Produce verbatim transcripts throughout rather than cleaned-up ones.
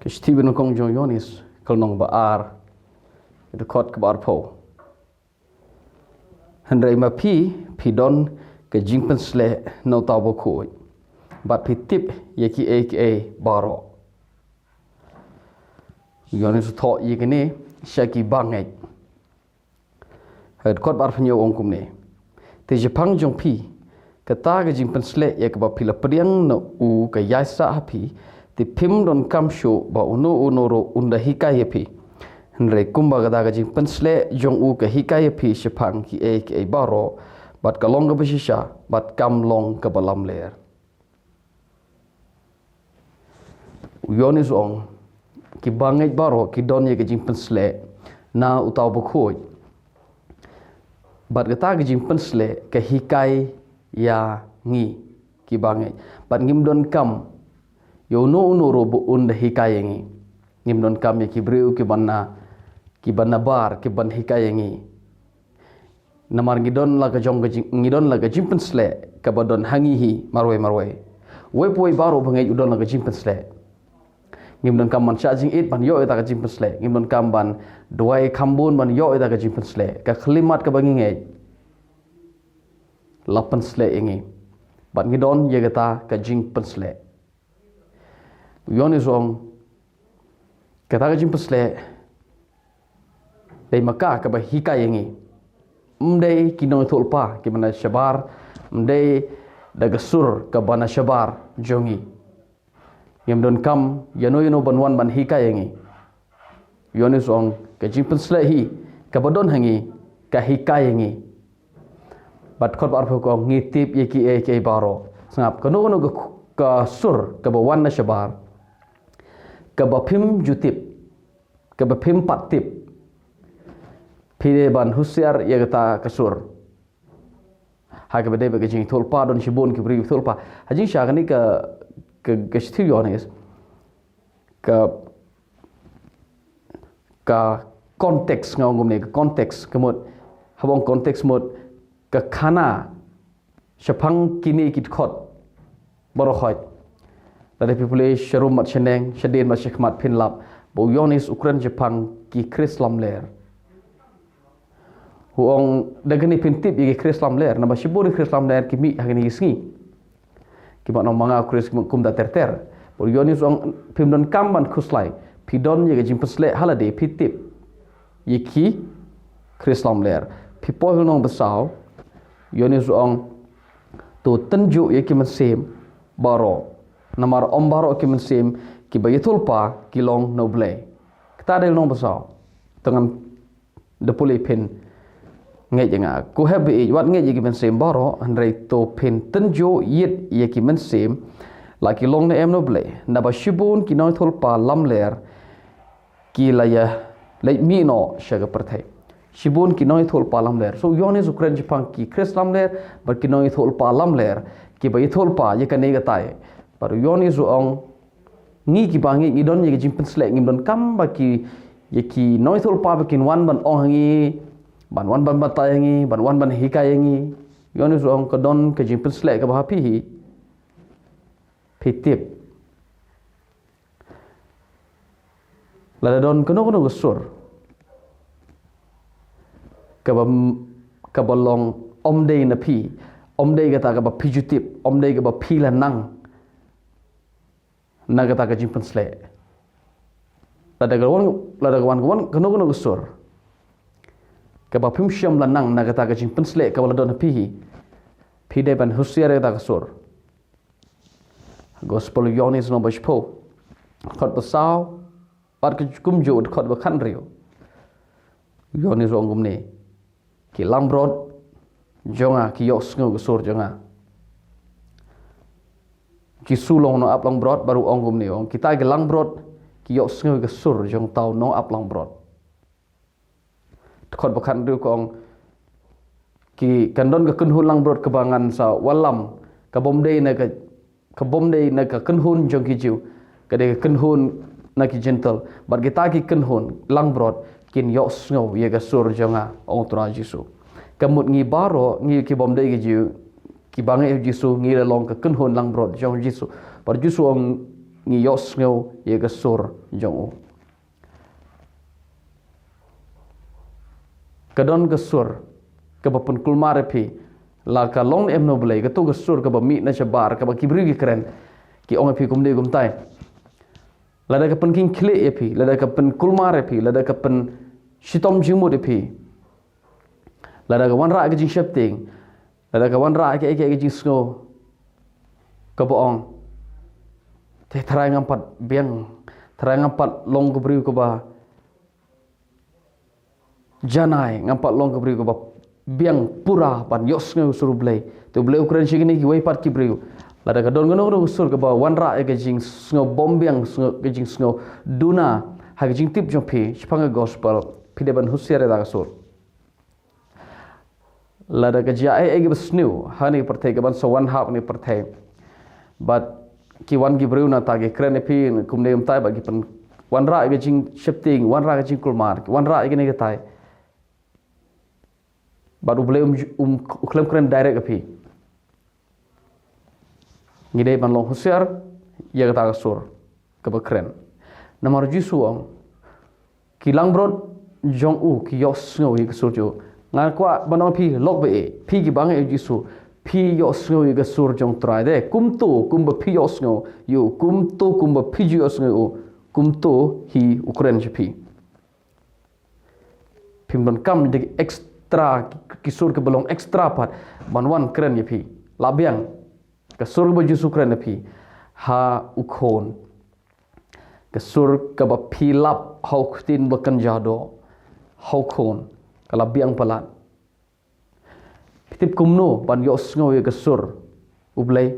Ka shithi ba nyngkong jong u Ïoannis, ka lynnong ba ar, ka dkhot kaba arphew. Hynrei ma phi, phi don ka jingpynsleh na uta u bakhuid, bad phi tip ïa kiei kiei baroh. U Ïoannis u thoh ïa kane sha ki bangeit. Ha ka dkhot ba arphew hynñiew u ong kumne: Te shaphang jong phi, kata ka jingpynsleh ïa kaba phi la pdiang na u ka ïaisah ha phi, te phim donkam shuh ba uno uno ruh un da hikai ïa phi. Hynrei kumba kata ka jingpynsleh jong u ka hikai ïa phi shaphang kiei kiei baroh, bad ka long kaba shisha, bad kam long kaba lamler. U Ïoannis u ong, ki bangeit baroh ki don ïa ka jingpynsleh na uta u bakhuid. Bad kata ka jingpynsleh ka hikai ïa ngi ki bangeit. Bad ngim donkam ïa uno uno ruh ba un da hikai ïa ngi. Ngim donkam ïa ki briew kiban na, kiban na bar, kiban hikai ïa ngi. Namar ngi don la ka jong ka jing, ngi don la ka jingpynsleh kaba don ha ngi hi marwei marwei. Uwei pa uwei baroh ba ngeit u don la ka jingpynsleh. Ngim donkam ban shah jingit ban ïoh ïa kata ka jingpynsleh. Ngim donkam ban duwai kham bun ban ïoh ïa kata ka jingpynsleh. Ka khyllipmat kaba ngi ngeit la pynsleh ïa ngi. Bad ngi don ïa kata ka jingpynsleh. U Ïoannis u ong, kata ka jingpynsleh dei ma ka kaba hikai ïa ngi. Ym dei ki nongïathuhlypa kiba na shabar, ym dei da ka sur kaba na shabar jong ngi. Ngim donkam ïano ïano ban wan ban hikai ïa ngi. U Ïoannis u ong, ka jingpynsleh hi kaba don ha ngi ka hikai ïa ngi. Bad dkhot ba arphew ka ong, ngi tip ïa kiei kiei baroh. Sngap, kano kano ka, ka sur kaba wan na shabar, kaba phim ju tip, kaba phim pat tip, phi dei ban husiar ïa kata ka sur. Ha kaba dei bad ka jingïathuhlypa, don shibun ki briew ïathuhlypa. Ha jingshisha kane ka, ka, ka shithi u Ïoannis, ka, ka context, nga ong kumne, ka context ka mut, haba ong context mut, ka khana shaphang kine ki dkhot baroh khoit. Lada phi pule sharum bad shaneng, shadien bad shakhmat, phin lap ba u Ïoannis u kren shaphang ki Khrist lamler. U ong, da kane phin tip ïa ki Khrist lamler, naba shibun ki Khrist lamler ki mih ha kine ki sngi. Ki mad nongmanga Khrist, ki mad kumta ter ter. Bad u Ïoannis u ong, phim donkam ban khuslai, phi don ïa ka jingpynsleh ha lade, phi tip ïa ki Khrist lamler. Phi poi ha u lynnong ba saw, u Ïoannis u ong, to tynjuh ïa ki mynsiem baroh. Namar ym baroh ki mynsiem kiba ïathuhlypa ki long na U Blei. Kata dei u lynnong ba saw. Te ngan da pule, phin ngeit ïa nga. Ko hep ba ïeit, wat ngeit ïa ki mynsiem baroh, hynrei to phin tynjuh ïit ïa ki mynsiem, la ki long ne em na U Blei. Naba shibun ki nongïathuhlypa lamler ki la ïa leit mih noh sha ka pyrthei. Shibun ki nongïathuhlypa lamler. So u Ïoannis u kren shaphang ki Khrist lamler bad ki nongïathuhlypa lamler kiba ïathuhlypa ïa kane katai. Bad u Ïoannis u ong, ngi kiba ngeit ngi don ïa ka jingpynsleh, ngim donkam ba ki, ïa ki nongïathuhlypa ba kin wan ban ong ha ngi, ban wan ban batai ha ngi, ban wan ban hikai ha ngi. U Ïoannis u ong, ka don ka jingpynsleh kaba ha phi hi. Phi tip, lada don kano kano ka sur kaba, kaba long ym dei na phi, ym dei kata kaba phi ju tip, ym dei kaba phi la nang na kata ka jingpynsleh. Lada ka wan, lada ka wan, ka wan kano kano ka sur kaba phim shym la nang na kata ka jingpynsleh kaba la don ha phi hi, phi dei ban husiar ïa kata ka sur. Gospel u Ïoannis lynnong ba shiphew, dkhot ba saw, bad ka kumjuh dkhot ba khathynriew. U Ïoannis u ong kumne, ki langbrot jong nga ki ïohsngew ka sur jong nga. Jisu long nongap langbrot, bad u ong kumne, u ong, kita ki langbrot ki ïohsngew ka sur jong uta u nongap langbrot. Dkhot ba khathynriew ka ong, ki, kan don ka kynhun langbrot kaba ngan sa wallam, ka bym dei na ka, ka bym dei na ka kynhun jong ki Jiw, ka dei ka kynhun na ki Jentil. Bad kita ki kynhun langbrot kin ïohsngew ïa ka sur jong nga, ong u Trai Jisu. Ka mut ngi baroh, ngi ki bym dei ki Jiw, kiba ngeit ïa u Jisu, ngi la long ka kynhun langbrot jong u Jisu. Bad u Jisu u ong, ngi ïohsngew ïa ka sur jong u. Ka don ka sur kaba pynkulmar ïa phi, la ka long em na U Blei, kato ka sur kaba mih na shabar, kaba ki briew ki kren, ki ong ïa phi kumne kumtai. Lada ka pynkheiñ khlieh ïa phi, lada ka pynkulmar ïa phi, lada ka pynshitom jingmut ïa phi, lada ka wanrah ka jingsheptieng, lada ka wanrah ka, ka, ka jingsngew, kaba ong, te tharai ngam pat biang, tharai ngam pat long ka briew kaba janai, ngam pat long ka briew kaba biang pura ban ïohsngew sur U Blei. Te U Blei u kren sha kine kiwei pat ki briew. Lada ka don kano kano ka sur kaba wanrah ïa ka jingsngew bym biang, sngew, ka jingsngew duna ha ka jingtip jong phi shaphang ka gospel, phi dei ban husiar ïa ka sur. Lada ka jia ei ei kaba sniew ha kane ka pyrthei, kaban sa wan hap kane ka pyrthei, bad ki wan ki briew nangta ki kren ïa phi kumne kumtai, bad ki pynwanrah ïa ka jingsheptieng, wanrah ïa ka jingkulmar, ki wanrah ïa kane katai, bad U Blei um, um, u khlem kren direct ïa phi. Ngi dei ban long husiar ïa kata ka sur kaba kren. Namar U Jisu u ong, ki langbrot jong u ki ïohsngew ïa ka sur jong u. Nga kwah ban ong ïa phi, lok ba ïeit, phi kiba ngeit ïa U Jisu, phi ïohsngew ïa ka sur jong U Trai de. Kumto kumba phi ïohsngew ïa u, kumto kumba phi ju ïohsngew ïa u, kumto hi u kren sha phi. Phim donkam da ki extra, ki sur kiba long extra pat ban wan kren ïa phi. Lah biang, ka sur kaba U Jisu u kren ïa phi ha U Khun. Ka sur kaba phi lap ha U Ktien ba kynja doh ha U Khun, ka la biang palat. Phi tip kumno ban ïohsngew ïa ka sur U Blei?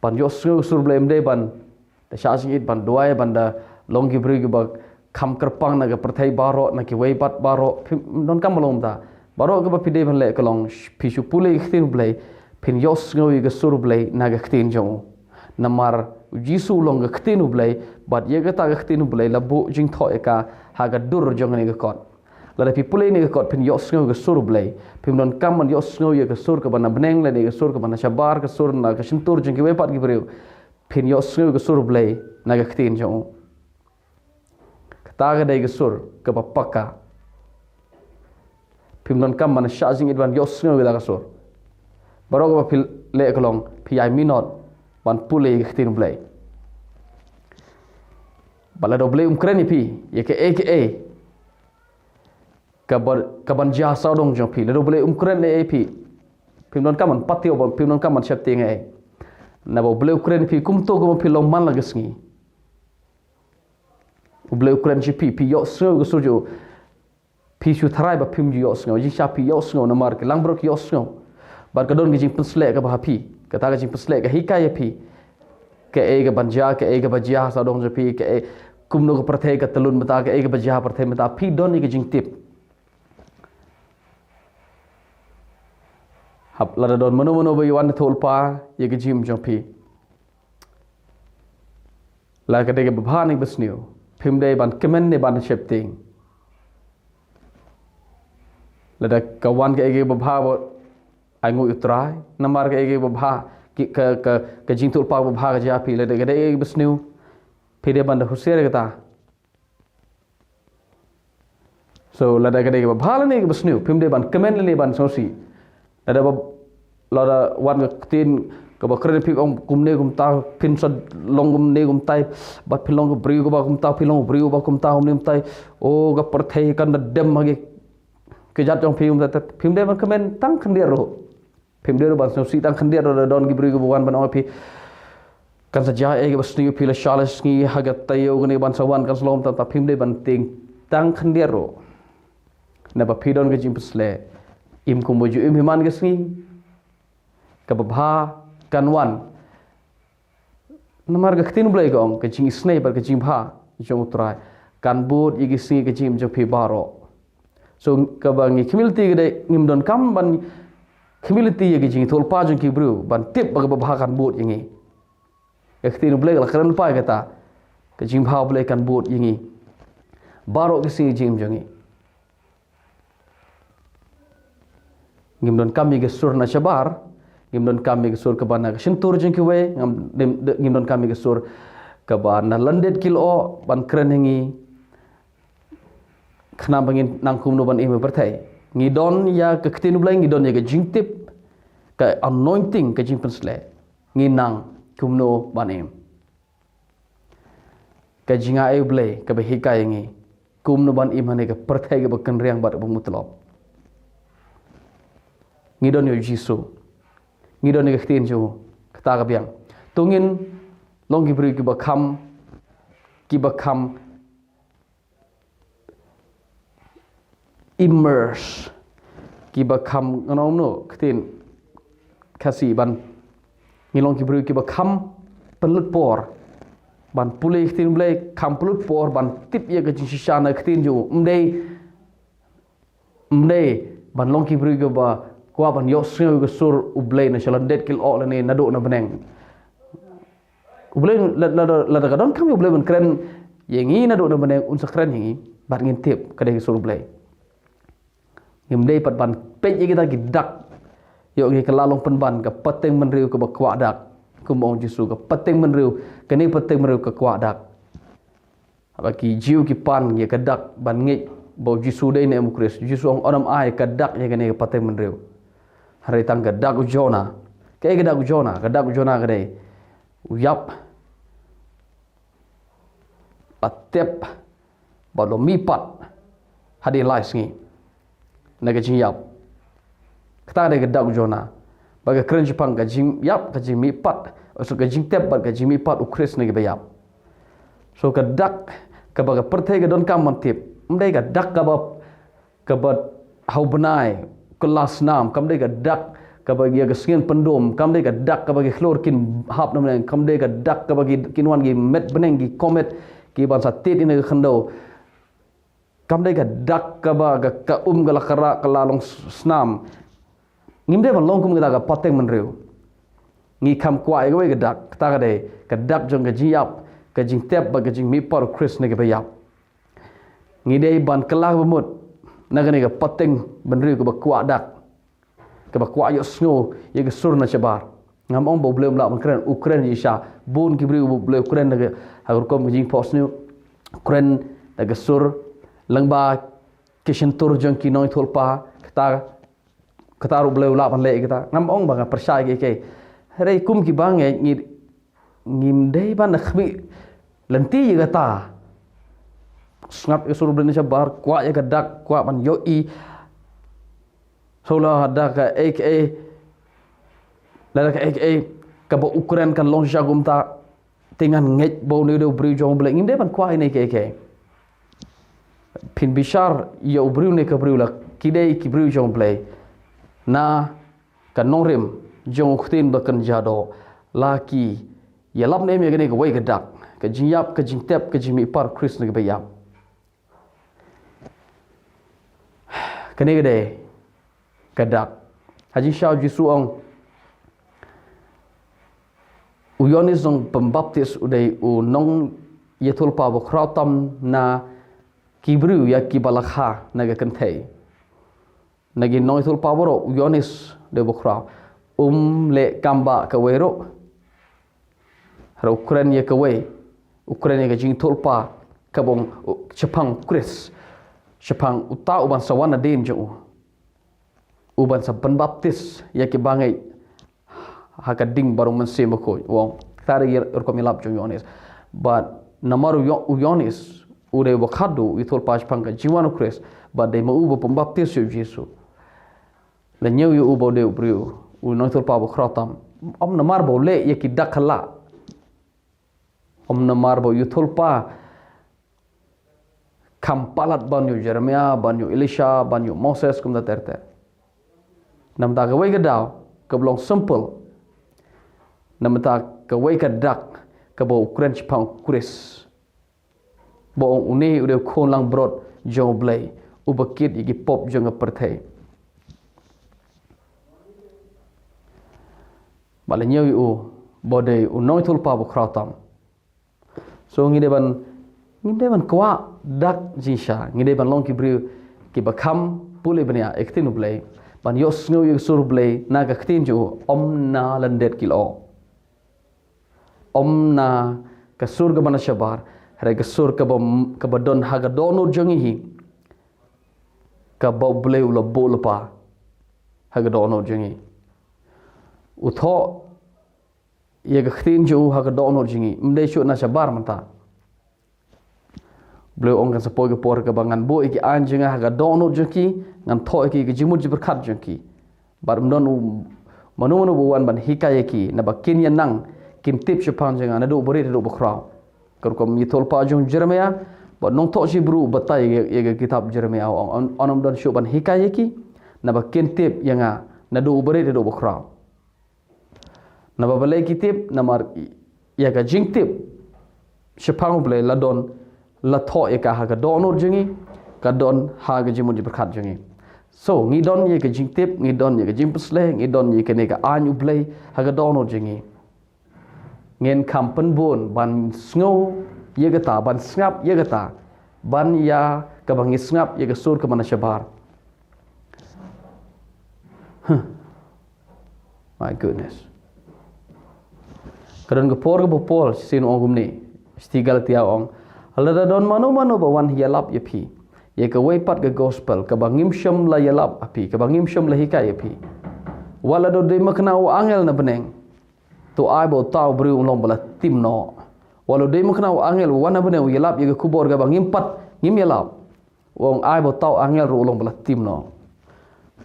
Ban ïohsngew sur U Blei ym dei ban da shah jingit, ban duwai, ban da long ki briew kiba kham kyrpang na ka pyrthei baroh, na kiwei pat baroh. Phim donkam ban long kumta. Baroh kaba phi dei ban leh ka long, phi shu pule ïa ka Ktien U Blei, phin ïohsngew ïa ka sur U Blei na ka Ktien jong u. Namar U Jisu u long ka Ktien U Blei, bad ïa kata ka Ktien U Blei la buh jingthoh ïa ka ha ka dur jong kane ka kot. Lada phi pule ïa kane ka kot, phin ïohsngew ïa ka sur U Blei. Phim donkam ban ïohsngew ïa ka sur kaba na bneng lane ka sur kaba na shabar, ka sur na ka shyntur jong kiwei pat ki briew. Phin ïohsngew ïa ka sur U Blei na ka Ktien jong u. Kata ka dei ka sur kaba paka. Phim donkam ban shah jingit ban ïohsngew ïa kata ka sur. Baroh kaba phi leh ka long, phi ïai minot ban pule ïa ka Ktien U Blei. Bad lada U Blei um kren ïa phi ïa kaei kaei kaban, kaban jia sawdong jong phi, lada U Blei um kren ei ei ïa phi, phim donkam ban patio, phim donkam ban sheptieng ei ei. Naba U Blei u kren ïa phi kumto kumba phi long man la ka sngi. U Blei u kren sha phi, phi ïohsngew ïa ka sur jong u. Phi shu tharai ba phim ju ïohsngew, jingshisha phi ïohsngew namar ki langbrot ki ïohsngew. Bad ka don ka jingpynsleh kaba ha phi, kata ka jingpynsleh ka hikai ïa phi kaei kaban jia, kaei kaba jia sawdong jong phi, kaei, kumno ka pyrthei ka tyllun mynta, kaei kaba jia ha pyrthei mynta, phi don ïa ka jingtip. Hap lada don mano mano ba ïa wan ïathuhlypa ïa ka jingim jong phi, la ka dei kaba bha ne kaba sniew, phim dei ban kmen ne ban sheptieng. Lada ka wan kaei kaei kaba bha, ba ainguh ïa U Trai, namar kaei kaei kaba bha, ki, ka, ka, ka jingïathuhlypa kaba bha ka jia ha phi, lada ka dei kaei kaba sniew, phi dei ban da husiar ïa kata. So lada ka dei kaba bha lane kaba sniew, phim dei ban kmen lane ban sngewsih. Lada ba, lada wan ka ktien kaba kren ïa phi, ong kumne kumta, phin sa long kumne kumtai, bad phin long ka briew kaba kumta, phin long ka briew ba kumta, kumne kumtai. O, ka pyrthei kan da dem ha ki, ki jait jong phi kumta, phim dei ban kmen tang khyndiat ruh. Phim dei ruh ban sngewsih tang khyndiat ruh, lada don ki briew kiba wan ban ong ïa phi, kan sa jia ei kaba sniew, phi la shah la sngi ha ka taïew kane ban sa wan, kan sa long kumta, phim dei ban tieng tang khyndiat ruh. Naba phi don ka jingpynsleh, im kumba ju im hi man ka sngi, kaba bha kan wan. Namar ka ktien Blei ka ong, ka jingisynei bad ka jingbha jong U Trai kan bud ïa ki sngi ka jingim jong phi baroh. So kaba ngi khmih lynti ka dei, ngim donkam ban khmih lynti ïa ka jingïathuhlypa jong ki briew ban tip ba kaba bha kan bud ïa ngi. Ka ktien Blei ka la kren lypa ïa kata, ka jingbha Blei kan bud ïa ngi baroh ki sngi jingim jong ngi. Ngim donkam ïa ka sur na shabar, Ngim donkam ïa ka sur kaba na ka shyntur jong kiwei, ngim, ngim donkam ïa ka sur kaba na lyndet ki lyoh ban kren ïa ngi. Khnang ba ngin nang kumno ban im ha pyrthei. Ngi don ïa ka ktien U Blei, ngi don ïa ka jingtip, ka anointing, ka jingpynsleh. Ngi nang kumno ban im. Ka jingai U Blei kaba hikai ïa ngi kumno ban im ha kane ka pyrthei kaba kynriang bad kaba mutlop. Ngi don ïa U Jisu. Ngi don ïa ka ktien jong u. Kata ka biang. To ngin long ki briew kiba kham, kiba kham immerse, kiba kham, ngan ong kumno, ktien Khasi ban, ngi long ki briew kiba kham pynlut por ban pule ktien U Blei, kham pynlut por ban tip ïa ka jingshisha na ktien jong u. Ym dei, ym dei ban long ki briew kiba kwah ban ïohsngew ïa ka sur U Blei na sha lyndet ki lyoh lane naduh na bneng. U Blei, la, la, la, lada ka donkam ïa U Blei ban kren ïa ngi naduh na bneng, un sa kren ïa ngi bad ngin tip ka dei ka sur U Blei. Ngim dei pat ban peit ïa kita ki dak. Ïoh ngi kylla long pynban ka pateng bynriew kaba kwah dak. Kumba ong Jisu, ka pateng bynriew, kane ka pateng bynriew ka kwah dak. Haba ki Jiw ki pan ïa ka dak ban ngeit ba U Jisu dei ne em U Khrist, Jisu ong, ym ai ka dak ïa kane ka pateng bynriew. Hynrei tang ka dak u Jona. Kaei ka dak u Jona? Ka dak u Jona ka dei u ïap, ba tep, ba long mihpat hadien lai sngi na ka jingïap. Kata ka dei ka dak u Jona. Ba ka kren shaphang ka jingïap, ka jingmihpat, oh, sorry, ka jingtep bad ka jingmihpat U Khrist na kiba ïap. So ka dak kaba ka pyrthei ka donkam ban tip, ym dei ka dak kaba, kaba ha u bnai, kylla snam, kam dei ka dak kaba ïa ka sngi pyndum, kam dei ka dak kaba ki khlur kin hap na bneng, kam dei ka dak kaba ki, kin wan ki met bneng, ki komet, ki ban sa tied ïa kane ka khyndew. Kam dei ka dak kaba ka, ka um ka la kyrah, ka la long s-, snam. Ngim dei ban long kum kata ka pateng bynriew. Ngi kham kwah ïa kawei ka dak, kata ka dei ka dak jong ka jingïap, ka jingtep bad ka jingmihpat U Khrist na kiba ïap. Ngi dei ban kylla kaba mut na kane ka pateng bynriew kaba kwah dak, kaba kwah ïohsngew ïa ka sur na shabar. Ngam ong ba U Blei um lah ban kren, u kren shisha. Bun ki briew U Blei u kren da ka, ha ka rukom ka jingphohsniew, u kren da ka sur, lyngba ki shyntur jong ki nongïathuhlypa, kata, kata ruh U Blei u lah ban leh ïa kata. Ngam ong ba nga pyrshah ïa kiei kiei. Hynrei kum kiba ngeit, ngi, ngim dei ban da khmih lynti ïa kata. Sngap ïa ka sur U Blei na shabar, kwah ïa ka dak, kwah ban ïohi. Shuh la da kaei kaei, la da kaei kaei kaba u kren kan long shisha kumta, te ngan ngeit ba une u dei u briew jong U Blei. Ngim dei ban kwah ïa kane kaei kaei. Phin bishar ïa u briew ne ka briew, la ki dei ki briew jong U Blei, na ka nongrim jong u ktien ba kynja doh, la ki ïalap ne em ïa kane kawei ka dak, ka jingïap, ka jingtep, ka jingmihpat U Khrist na kiba ïap. Kane ka dei ka dak. Ha jingshisha U Jisu u ong, u Ïoannis Nongpynbaptis u dei u nongïathuhlypa ba khraw tam na ki briew ïa kiba la kha na ka kynthei. Na ki nongïathuhlypa baroh, u Ïoannis u dei ba khraw. Um leh kam ba kawei ruh. Hynrei u kren ïa kawei, u kren ïa ka jingïathuhlypa kaba ong, u, shaphang U Khrist, shaphang uta uban sa wan nadien jong u, uban sa pynbaptis ïa kiba ngeit ha ka ding baroh Mynsiem Bakhuid. U ong, kata dei ka rukom ïalap jong u Ïoannis. Bad namar u Ïo-, u Ïoannis u dei uba khadduh u ïathuhlypa shaphang ka jingwan U Khrist, bad dei ma u ba pynbaptis ïa u Jisu. La ñiew ïa u ba u dei u briew, u nongïathuhlypa ba khraw tam. Ym namar ba u leh ïa ki dak kylla. Ym namar ba u ïathuhlypa kham palat ban ïa u Jeremiah, ban ïa u Elisha, ban ïa u Moses, kumta ter ter. Namar kawei ka daw kaba long simple. Namar kawei ka dak kaba u kren shaphang U Khrist. Ba ong une u dei u khun langbrot jong U Blei, uba kit ïa ki pop jong ka pyrthei. Ba la ñiew ïa u ba u dei u nongïathuhlypa ba khraw tam. So ngi dei ban, ngi dei ban kwah dak jingshisha, ngi dei ban long ki briew kiba kham pule bniah ïa ka ktien U Blei. ban ïohsngew ïa ka sur Blei na ka ktien jong u, ym na lyndet ki lyoh, ym na ka sur kaba na shabar, hynrei ka sur kaba, kaba don ha ka dohnud jong ngi hi, kaba u Blei u la buh lypa ha ka dohnud jong ngi. U thoh ïa ka ktien jong u ha ka dohnud jong ngi, ym dei shuh na shabar mynta. Blei u ong kan sa poi ka por kaba ngan buh ïa ki aiñ jong nga ha ka dohnud jong ki, ngan thoh ïa ki ka jingmut jingpyrkhat jong ki. Bad ym don u mano mano ba wan ban hikai ïa ki, naba kin ïa nang, kin tip shaphang jong nga naduh barit haduh bakhraw. Ka rukom ïathuhlypa jong Jeremiah, bad nongthoh Hebru u batai ïa, ïa ka kitab Jeremiah u ong, yn, yn ym don shuh ban hikai ïa ki, naba kin tip ïa nga naduh barit haduh bakhraw. Naba balei ki tip, namar ïa ka jingtip shaphang u Blei la don, la thoh ïa ka ha ka dohnud jong ngi, ka don ha ka jingmut jingpyrkhat jong ngi. So, ngi don ïa ka jingtip, ngi don ïa ka jingpynshlur, ngi don ïa kane ka aiñ u Blei ha ka dohnud jong ngi. Ngin kham pynbun ban sngew ïa kata, ban sngap ïa kata, ban ïa kaba ngi sngap ïa ka sur kaba na shabar. Huh. My goodness. Ka don ka por kaba Paul shisien u ong kumne, shithi Galatia u ong, lada don mano mano ba wan ïalap ïa phi ïa kawei pat ka gospel kaba ngim shym la ïalap ha phi, kaba ngim shym la hikai ïa phi, wat la u dei makna u angel na bneng, to ai ba uta u briew u long ba la tim noh. Wat la u dei makna u angel u wan na bneng u ïalap ïa ka khubor kaba ngim pat, ngim ïalap, u ong ai ba uta u angel ruh u long ba la tim noh.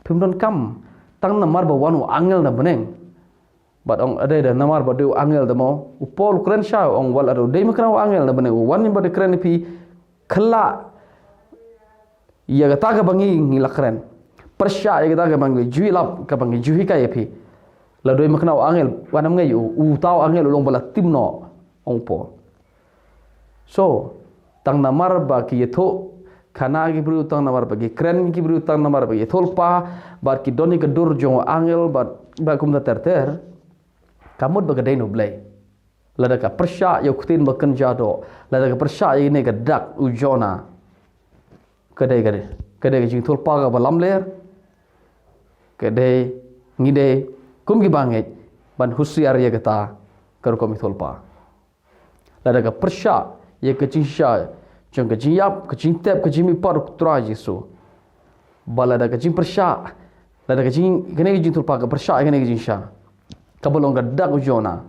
Phim donkam tang namar ba wan u angel na bneng. Bad ong, ade da namar ba dei u angel da mo. U Paul u kren shai u ong, wat la u dei makna u angel na bneng u wan, ba dei kren ïa phi, khlaiñ ïa kata kaba ngi, ngi la kren. Pyrshah ïa kata kaba ngi ju ïalap, kaba ngi ju hikai ïa phi. La u dei makna u angel, wat nym ngeit, u, uta u angel u long ba la tim noh, ong u Paul. So, tang namar ba ki ïathuhkhana ki briew, tang namar ba ki kren ki briew, tang namar ba ki ïathuhlypa, bad ki don ïa ka dur jong u angel, bad, bad kumta ter ter, ka mut ba ka dei na u Blei. Lada ka pyrshah ïa u ktien ba kynja doh, lada ka pyrshah ïa kane ka dak u Jonah, ka dei, ka dei, ka dei ka jingïathuhlypa kaba lamler, ka dei, ngi dei kum kiba ngeit ban husiar ïa kata ka rukom ïathuhlypa. Lada ka pyrshah ïa ka jingshisha jong ka jingïap, ka jingtep, ka jingmihpat u Trai Jisu, bad lada ka jingpyrshah, lada ka jing, kane ka jingïathuhlypa ka pyrshah ïa kane ka jingshisha, kaba long ka dak u Jonah,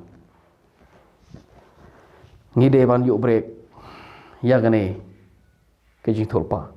ngi dei ban ïoh brek ïa kane ka jingïathuhlypa.